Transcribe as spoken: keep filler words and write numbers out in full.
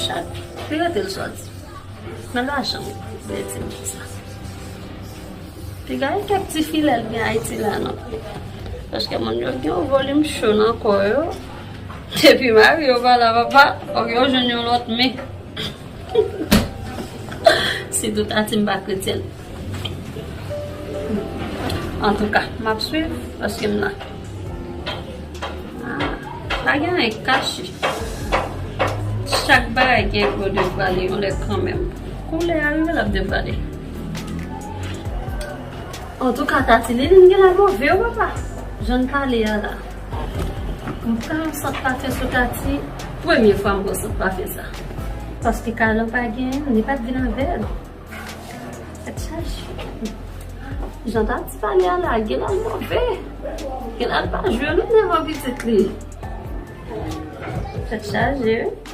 Chak, li rete l sòti. Nan lajan, li di m sa. Piga e kèk ti filè l gen Ayiti la, non. Paske moun yo gen yon volim cho nan kò yo. Depi mari yo pa la, papa, fòk yo jwenn yon lòt men. Sitou Tati m pa kretyèn. Antouka, m ap swiv, paske m la. Ah, pa gen anyen k kache. Chak bagay gen pou devwale yon lè kanmenm. Koulè a rive l ap devwale. Antouka, Tati, Liline gen la move, wi, papa. Jan l pale a la. M pran yon sant pafen sou Tati. Premye fwa m pran sant pafen sa. Paske Kalan pa gen, li pa t vin avè l. Tèt chaje. Jan Tati pale a la, gen la l move. Gen la l pa jwe, non, devan pitit li. Tèt chaje, wi.